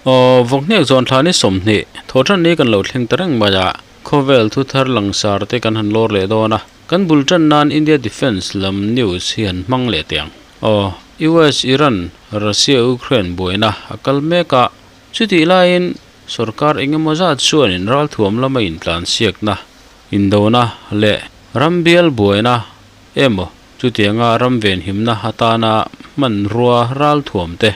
Aw, vawkhniak zawn thla ni 20, thawhṭan ni kan lo thleng ta reng mai a, khawvel thu thar langsar te kan han lawr leh dawn a, kan bul ṭan nan India Defence lam news hi han hmang leh teh ang. Aw, US Iran Russia Ukraine buaina a kal mek a, chutih laiin sorkar engemaw zat chuanin ralthuam lama intlansiakna, indona leh rambial buaina emaw chutianga ram venhimna atana hmanrua ralthuam te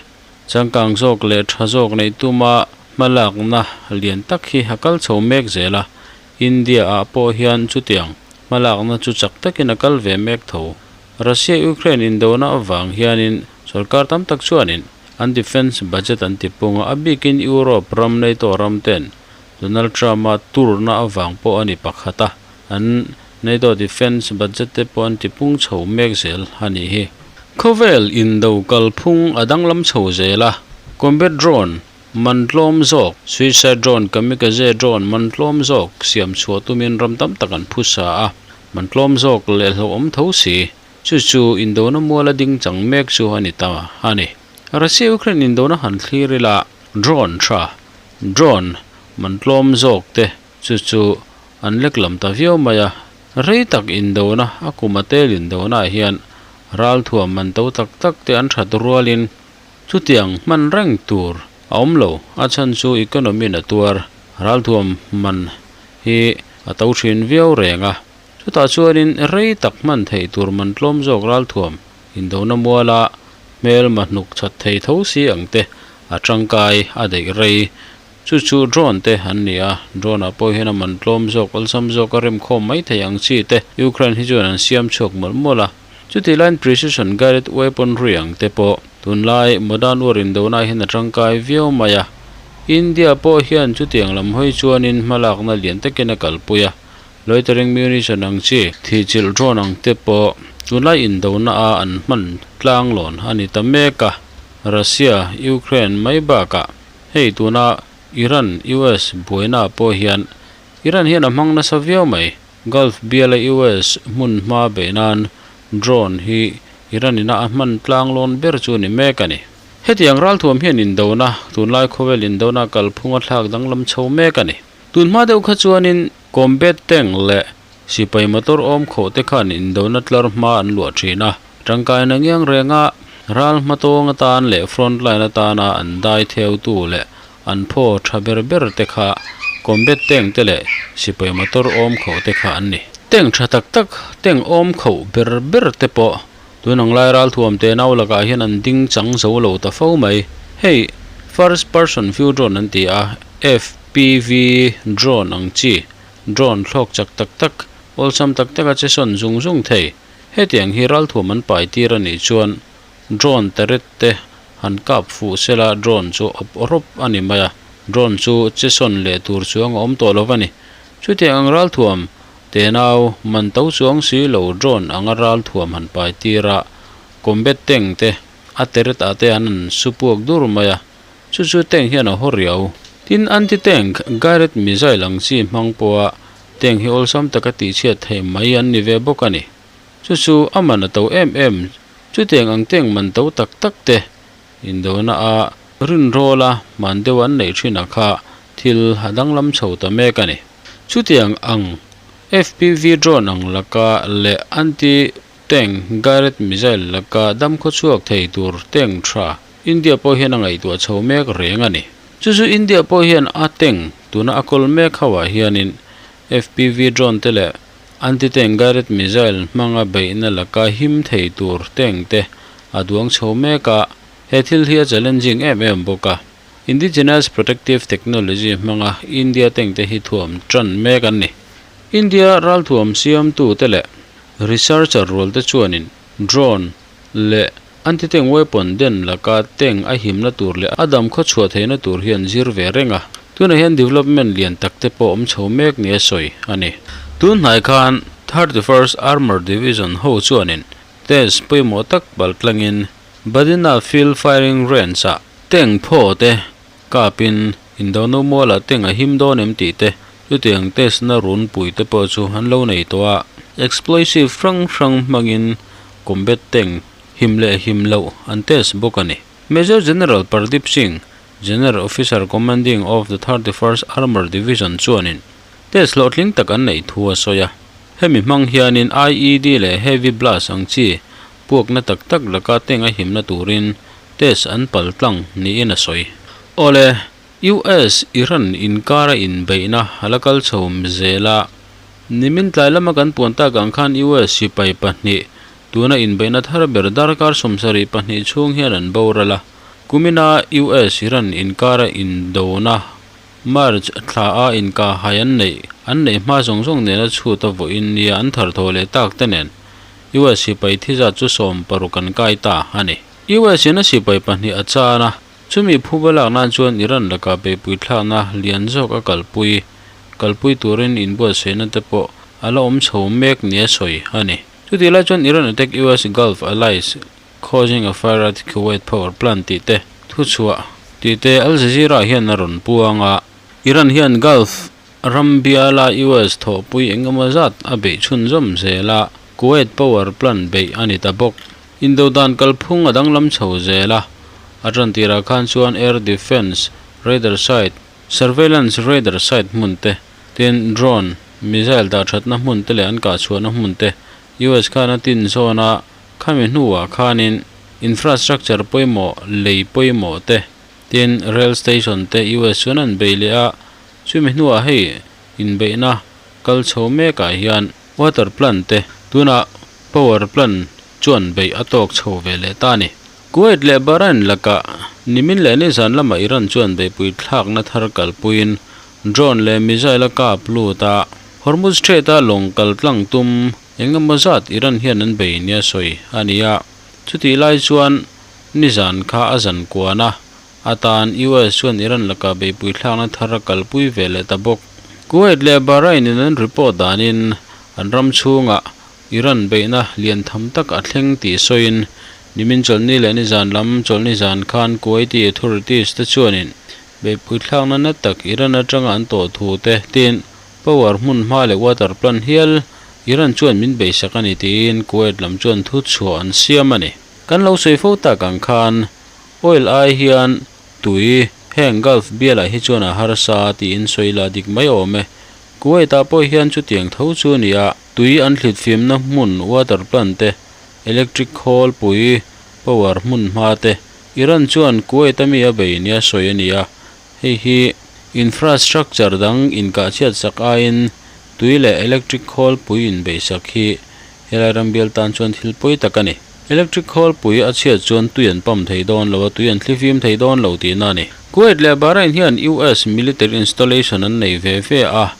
Changkang zawk leh tha zawk neih tuma hmalakna lian tak hi a kal chho mek zel a, India ah pawh hian chutiang hmalakna chu chak takin a kal ve mek tho. Russia-Ukraine indona avang hianin sorkar tam tak chuanin an defence budget an tipung a, a bikin Europe ram NATO ram ten Donald Trump-a turna avang pawh a ni pakhat a, an NATO defence budget te pawh an tipung chho mek zel a nih hi. Khawvel indo kalphung a danglam chho zel a, combat drone man tlawm zawk, suicide drone, kamikaze drone man tlawm zawk siam chhuah tumin ram tam tak an phusa a, man tlawm zawk leh hlauhawm tho si, chu chu indona muala ding chang mek chu a ni ta a ni. Russia-Ukraine indona han thlir ila, drone tha, drone man tlawm zawk te chu chu an lek lam ta viau mai a, rei tak indona a kum a tel indona ah hian ralthuam man to tak tak te an that rualin chutiang hman reng tur a awm lo, a chhan chu economy in a tuar ralthuam man hi a to thin viau reng a, chutah chuanin rei tak hman theih tur man tlawm zawk ralthuam indona muala hmelma hnuk chhat thei tho si ang te a tangkai a daih rei. Chu chu drone te an ni a, drone ah pawh hian a man tlawm zawk awlsam zawk a remkhawm mai thei ang chi te Ukraine hi chuan an siam chhuak mawlh mawlh a. Chutih laiin precision guided weaponry ang te pawh tunlai modern war indona hian a tangkai viau mai a. India pawh hian chutiang lam hawi chuanin hmalakna lian takin a kalpui a, loitering munition ang chi thihchilh drone ang te pawh tunlai indona a an hman tlanglawn a ni ta mek a, Russia, Ukraine mai bakah Hei tuna Iran, US buaina pawh hian Iran hian a hmang nasa viau mai. Gulf biala US hmun hma beih nan drone hi Iran ina a hman tlang lawn ber chu ni mek a ni. Hetiang ralthuam hian indona, tunlai khawvel indona kalphung a thlak danglam chho mek a ni. Tun hma deuh kha chuanin combat tank leh sipai motor awm khawh te khan indona tlar hma an luah thin a. Tangkaina ngiang renga ral hmatawng atan leh front line atana an dai theutu leh an phaw tha ber ber te kha combat tank te leh sipai motor awm khauh te kha an ni. Tank tha tak tak, tank awm khauh ber ber te pawh tun ang lai ralthuam te nau lakah hian an ding chang zo lo ta fo mai. Hei first person view drone an ti a, FPV drone ang chi, drone thlawk chak tak tak, awlsam tak taka che sawn zung zung thei. Hetiang hi ralthuam an pai tir a nih chuan drone turret te han kap fuh sela drone chu awp rawp a ni mai a, drone chu che sawn leh tur chuang a awm tawh lo a ni. Chutiang ang ralthuam tenau man to chuang si lo drone anga ralthuam han pai tir a, combat tank te a turret ah te an han su puak dur mai a, chu chu tank hian a haw riau. Tin anti-tank guided missile ang chi hmang pawha Tank hi awlsam taka tihchhiat theih mai an ni ve bawk a ni. Chu chu a man a to em em, chutiang ang tank man to tak tak te indona a rinrawla hman deuh an neih thin a kha thil a danglam chho ta mek a ni. Chutiang ang FPV drone ang laka leh anti tank guided missile laka dam khawchhuak thei tur tank tha India pawh hian a ngaihtuah chho mek reng a ni. Chu chu India pawh hian a tank tuna a kawl mek ho ah hianin FPV drone te leh anti-tank guided missile hmanga beihna laka him thei tur tank te a duang chho mek a, he thil hi a challenging em em bawk a. Indigenous protective technology hmanga India tank te hi thuam tan mek an ni. India ralthuam siamtu te leh researcher rual te chuanin drone leh Anti-tank weapon den laka tank a himna tur leh a dam khaw chhuah theihna tur hian zir ve reng a, tunah hian development lian tak te pawh awm chho mek nia sawi a ni. Tun hnai khan 31st Armoured Division ho chuanin test pawimawh tak bal tlangin Badina Field Firing Range-ah tank phaw te kapin Indono mualah tank a him dawn em tih te chutiang test na runpui te pawh chu an lo nei tawh a, explosive hrang hrang hmangin Combat tank him leh him loh an test bawk a ni. Major General Pardeep Singh, General Officer Commanding of the 31st Armoured Division chuanin test hlawhtling tak an neih thu a sawi a. Hemi hmang hianin IED leh heavy blast ang chi puakna tak tak laka teng a himna turin test an pal tlang niin a sawi. Awle, US Iran inkara inbeihna a la kal chho zel a, nimin tlai lama kan puan tak ang khan US sipai pahnih tuna inbeihna thar ber darkar 72 chhung hian an boral a, kumina US Iran inkara indona March thla a inkahhai an neih an neih hma zawng zawng nena chhut a vawiin nia an thar thaw leh tak te nen US sipai thi zat chu 60 an kai ta a ni. US in a sipai pahnih a chan a, chumi phuba lak nan chuan Iran lakah beihpui thlakna lian zawk a kalpui kalpui turin inbuatsaihna te pawh a la awm chho mek nia sawi a ni. Chutih lai chuan Iran attack US Gulf allies causing a fire at Kuwait power plant tih te thuchhuah tih te Al Jazeera hian a rawn puang a. Iran hian Gulf ram biala US thawhpui eng emaw zat a beih chhunzawm zel a, Kuwait power plant beih a ni ta bawk. Indo dan kalphung a danglam chho zel a, a tan tirah khan chuan air defence radar site, surveillance radar site hmun te, tin drone, missile dah thatna hmun te leh an kah chhuahna hmun te US khan a tin zawn a, khami hnuah khanin infrastructure pawimawh, lei pawimawh te, tin rail station te US chuan an bei leh a, chumi hnuah hei inbeihna kal chho mekah hian water plant te tunah power plant chuan beih a tawk chho ve leh ta a ni. Kuwait leh Bahrain lakah nimin leh nizan lamah Iran chuan beihpui thlakna thar kalpuiin drone leh missile a kap lut a, Hormuz Strait-a lawng kal tlang tum eng emaw zat Iran hian an bei nia sawi a ni a. Chutih lai chuan nizan kha a zan kuan a, atan US chuan Iran lakah beihpui thlakna thar a kalpui ve leh ta bawk. Kuwait leh Bahrain in an report danin an ram chhungah Iran beihna lian tham tak a thleng tih sawiin nimin chawlhni leh nizan lam chawlhni zan khan Kuwaiti authorities te chuanin beihpui thlakna na tak Iran atanga an tawh thu te tin power hmun hma leh water plant hial Iran chuan min beisak a ni tiin Kuwait lam chuan thu chhuah an siam a ni. Kan lo sawi fo tak ang khan oil ai hian tui heng Gulf bialah hi chuan a harsa tiin sawi la dik mai awm e. Kuwait ah pawh hian chutiang tho chu a ni a, tui an thlit fimna hmun water plant te, electric khawl pui power hmun hma te, Iran chuan Kuwait a mi a bei nia sawi a ni a, hei hi infrastructure dang inkahchhiat sak aiin tui leh electric khawl pui inbeisak hi helai ram bial tan chuan thil pawi tak a ni. Electric khawl pui a chhiat chuan tui an pump thei dawn lo a, tui an thlifim thei dawn lo tihna a ni. Kuwait leh Bahrain hian US military installation an nei ve ve a,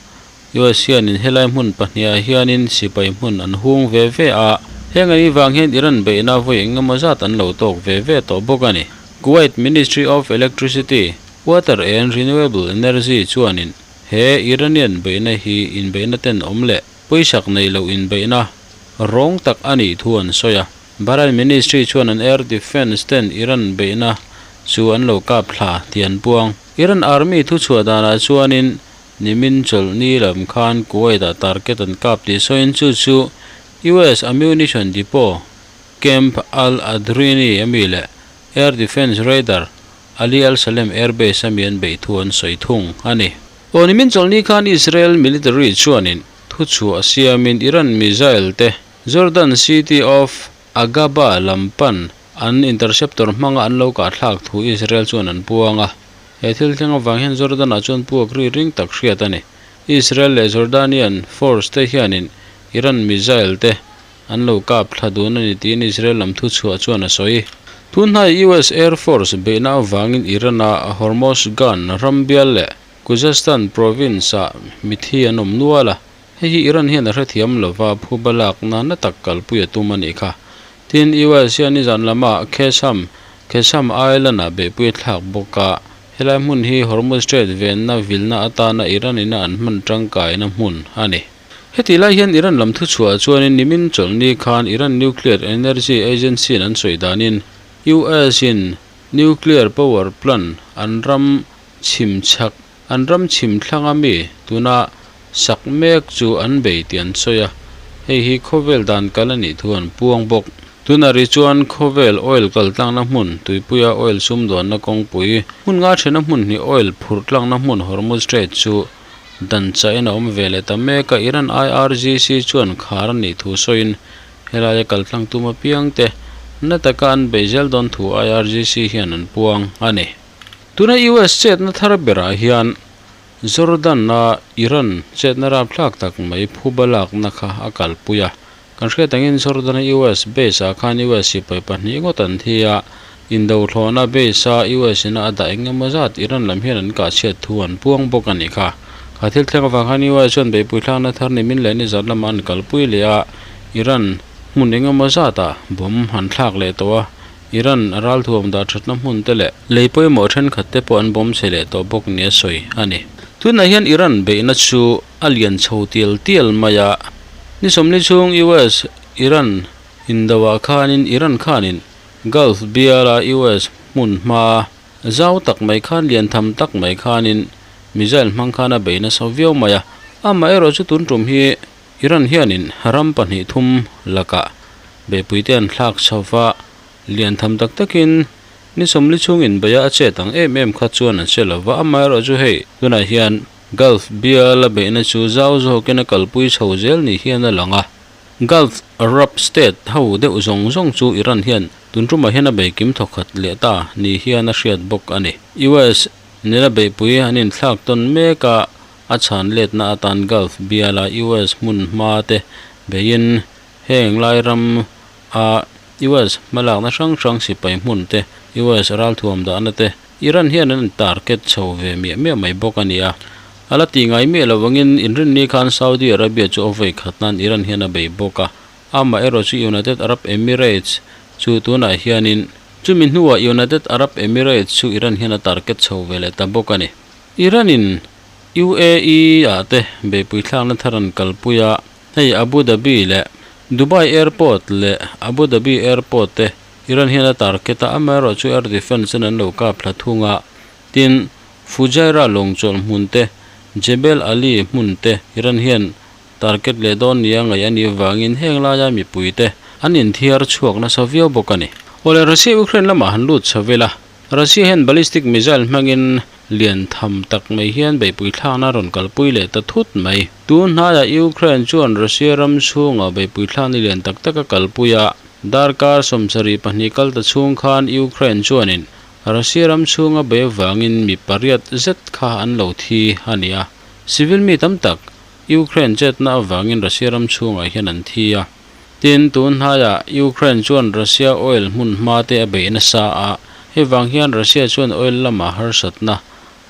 US hianin helai hmun pahniha hianin sipai hmun an hung ve ve a, heng an ivang hian Iran beihna vawi eng emaw zat an lo tawk ve ve tawh bawk a ni. Kuwait Ministry of Electricity, Water and Renewable Energy chuanin he Iranian beihna hi inbeihna ten awm leh Pawisak nei loh inbeihna rawng tak a nih thu an sawi a. Bahrain Ministry chuan an air defence ten Iran beihna chu an lo kap thla tih an puang. Iran army thuchhuah danah chuanin nimin chawlhni lam khan Kuwait-ah target an kap tih sawiin chu chu US ammunition depot Camp Al-Adrini ami leh air defence radar Ali Al Salem air base ami an beih thu an sawi thung a ni. Aw nimin chawlhni khan Israel military chuanin thuchhuah siamin Iran missile te Jordan city of Agaba lam pan an interceptor hmanga an lo kahthlak thu Israel chuan an puang a. He thil thleng avang hian Jordan ah chuan puak ri ring tak hriat a ni. Israel leh Jordanian force te hianin Iran missile te an lo kap thla dun a ni tiin Israel lam thuchhuah chuan a sawi. Tunhnai US Air Force beihna avangin Iran-a Hormozgan ram bial leh Khuzestan province-ah mithi an awm nual a, hei hi Iran hian a hrethiam lova phuba lakna na tak kalpui a tum a nih kha. Tin, US hian nizan lamah Qeshm, Qeshm Island-ah beihpui a thlak bawk a, helai hmun hi Hormuz Strait venna vilna atana Iran-ina an hman tangkaina hmun a ni. Heti lai hian Iran lam thuchhuah chuanin nimin chawlhni khan Iran Nuclear Energy Agency-in an sawi danin US-in nuclear power plant an ram chhim chhak an ram chhim thlanga mi tuna sak mek chu an bei tih an sawi a, hei hi khawvel dan kal a nih thu an puang bawk. Tunah rih chuan khawvel oil kal tlangna hmun, tuipuia oil sumdawnna kawngpui, hmun nga thena hmun hnih oil phurh tlangna hmun Hormuz Strait chu dan chahin a awm ve leh ta mek a, Iran IRGC chuan khar a nih thu sawiin helaia kal tlang tum apiangte na taka an beih zel dawn thu IRGC hian an puang a ni. Tuna US chetna thar berah hian Jordan-a Iran chetna rapthlak tak mai phuba lakna kha a kalpui a. Kan hriat angin Jordan-a US base-ah khan US sipai pahnih ngawt an thi a, indo thlawhna base-a US ina a dah eng emaw zat Iran lam hian an kah chhiat thu an puang bawk a nih kha. Kha thil thleng avang khan US chuan beihpui thlakna thar nimin leh nizan lamah an kalpui leh a, Iran hmun eng emaw zatah bomb an thlak leh tawh a, Iran a ralthuam dah thatna hmun te leh lei pawimawh thenkhat te pawh an bawm chhe leh tawh bawk nia sawi a ni. Tunah hian Iran beihna chu a lian chho tial tial mai a, ni sawmli chhung US Iran indoah khanin Iran khanin Gulf biala US hmun hma zau tak mai khan lian tham tak mai khanin missile hmang khan a bei nasa viau mai a, amaherawhchu chu tun tum hi Iran hianin ram pahnih thum lakah beihpuite an thlak chho va, lian tham tak takin ni sawmli chhung inbeia a chet ang em em kha chuan an hre lo va, amaherawhchu hei tunah hian Gulf biala beihna chu zau zawkin a kalpui chho zel ni hian a lang a. Gulf Arab state ho deuh zawng zawng chu Iran hian tun tumah hian a beikim thawkhat leh ta ni hian a hriat bawk a ni. US nena beihpui an inthlak tawn mek a, A chhan letna atan Gulf biala US hmun hma te beiin heng lai ram a US hmalakna hrang hrang sipai hmun te, US ralthuam dahna te Iran hian an target chho ve miah miah mai bawk a ni a. A la tih ngai miah lo angin inrinni khan Saudi Arabia chu a vawi khat nan Iran hian a bei bawk a. Amaherawh chu United Arab Emirates chu tunah hianin chumi hnuah United Arab Emirates chu Iran hian a target chho ve leh ta bawk a ni. Iran-in UAE-ah te beihpui thlakna thar an kalpui a, hei Abu Dhabi leh Dubai Airport leh Abu Dhabi Airport te Iran hian a target a, amaherawhchu air defence-in an lo kap thla thung a, tin, Fujairah lawngchawlh hmun te, Jebel Ali hmun te Iran hian target leh dawn nia ngaih a nih avangin heng laia mipuite an inthiar chhuak nasa viau bawk a ni. Awle Russia-Ukraine lamah han lut chho ila, Russia hian ballistic missile hmangin lian tham tak mai hian beihpui thlakna a rawn kalpui leh ta thut mai. Tun hnaiah Ukraine chuan Russia ram chhungah beihpui thlakna lian tak tak a kalpui a, darkar 72 kal ta chhung khan Ukraine chuanin Russia ram chhunga bei avangin mi pariat zet kha an lo thi a ni a. Civil mi tam tak Ukraine chetna avangin Russia ram chhungah hian an thi a. Tin, tun hnaiah Ukraine chuan Russia oil hmun hma te a beih nasa a, hei vang hian Russia chuan oil lamah harsatna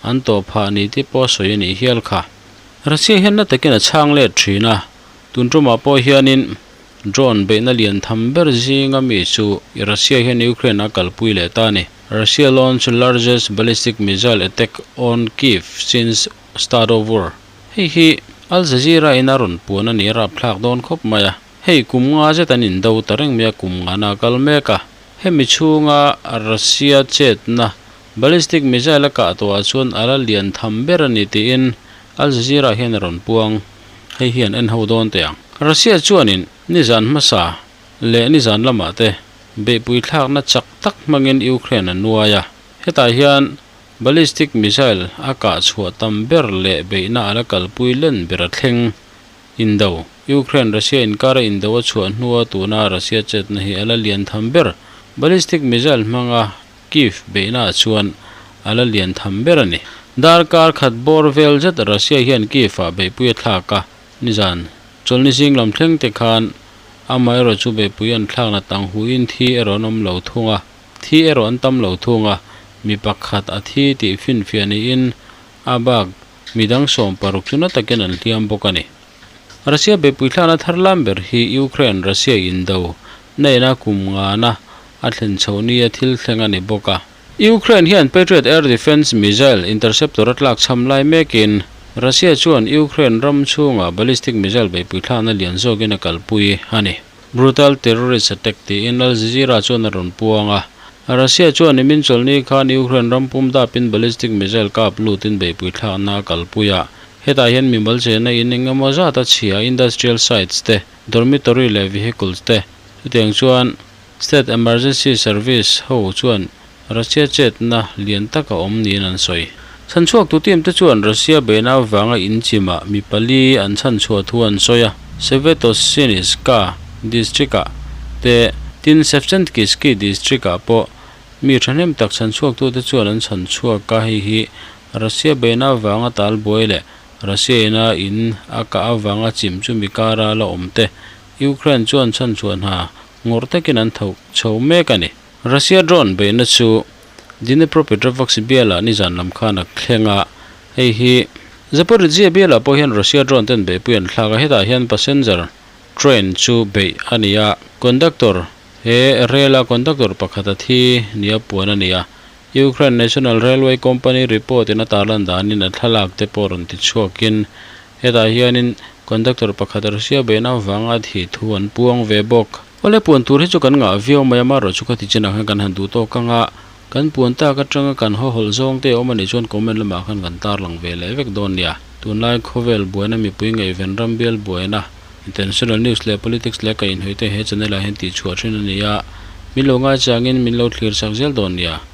an tawh phah ni tih pawh sawi a nih hial kha. Russia hian na takin a chhang let thin a, tun tumah pawh hianin drone beihna lian tham ber zinga mi chu Russia hian Ukraine a kalpui leh ta a ni. Russia launched largest ballistic missile attack on Kyiv since start of war. Hei hi Al Jazeera in a rawn puan a ni a rapthlak dawn khawp mai a, hei kum nga zet an indo ta reng mai a kum ngana a kal mek a, hemi chhunga Russia chetna ballistic missile a kah tawhah chuan a la lian tham ber a ni tiin Al Jazeera hian a rawn puang, hei hian en ho dawn teh ang. Russia chuanin nizan hmasa leh nizan lamah te beihpui thlakna chak tak hmangin Ukraine a nuai a, hetah hian Ballistic missile a kah chhuah tam ber leh beihna a la kalpui len ber a thleng. Indo, Ukraine-Russia inkara indo a chhuah hnua tuna Russia chetna hi a la lian tham ber. Ballistic missile hmanga Kyiv beihna ah chuan a la lian tham ber a ni. Darkar khat bawr vel zet Russia hian Kyiv ah beihpui a thlak a, nizan chawlhni zing lam thleng te khan amaherawhchu beihpui an thlakna tang huin thi erawh an awm lo thung a. Thi erawh an tam lo thung a, mi pakhat a thi tih finfiah niin a bak midang 16 chu na takin an hliam bawk a ni. Russia beihpui thlakna thar lam ber hi Ukraine Russia indo naina kum ngana a thlen chhoh nia thil thleng a ni bawk a. Ukraine hian Patriot air defence missile interceptor a tlak chham lai mekin Russia chuan Ukraine ram chhungah ballistic missile beihpui thlakna lian zawkin a kalpui a ni. Brutal terrorist attack tiin Al Jazeera chuan a rawn puang a. Russia chuan nimin chawlhni khan Ukraine ram pum dapin ballistic missile kap lutin beihpui thlakna a kalpui a. Hetah hian mimal chena in eng emaw zat a chhia industrial sites te, dormitory leh vehicles te. Chutiang chuan. State Emergency Service ho chuan Russia chetna lian tak a awm niin an sawi. Chhanchhuaktu team te chuan Russia beihna avanga in chimah mi pali an chhanchhuah thu an sawi a, Svetosiniska district-ah te tin Shevchenkivskyi district-ah pawh mi thahnem tak chhanchhuaktute chuan an chhanchhuak a, hei hi Russia beihna avanga talbuai leh Russia ina in a kah avanga chim chu mi kara la awm te Ukraine chuan chhanchhuah hna ngawrh takin an tho chho mek a ni. Russia drone beihna chu Dnipropetrovsk bialah nizan lam khan a thleng a, hei hi Zaporizhzhia bialah pawh hian Russia drone ten beihpui an thlak a, hetah hian passenger train chu beih a ni a, conductor he rail a conductor pakhat a thi nia puan a ni a, Ukraine National Railway Company report in a tarlan danin a thlalak te pawh rawn ti chhuakin hetah hianin conductor pakhat Russia beihna avanga thih thu an puang ve bawk. Awle puan tur hi chu kan ngah viau mai a, amaherawh chu khati chinah khan kan han duh tawk ang a, kan puan tak atanga kan haw hawlh zawng te a awm a nih chuan comment lamah khan kan tarlang ve leh vek dawn nia. Tunlai khawvel buaina mipui ngaihven ram bial buaina, international news leh politics leh kaihhnawih te he channel ah hian tihchhuah thin a ni a, min lo ngaichangin min lo thlir chak zel dawn nia.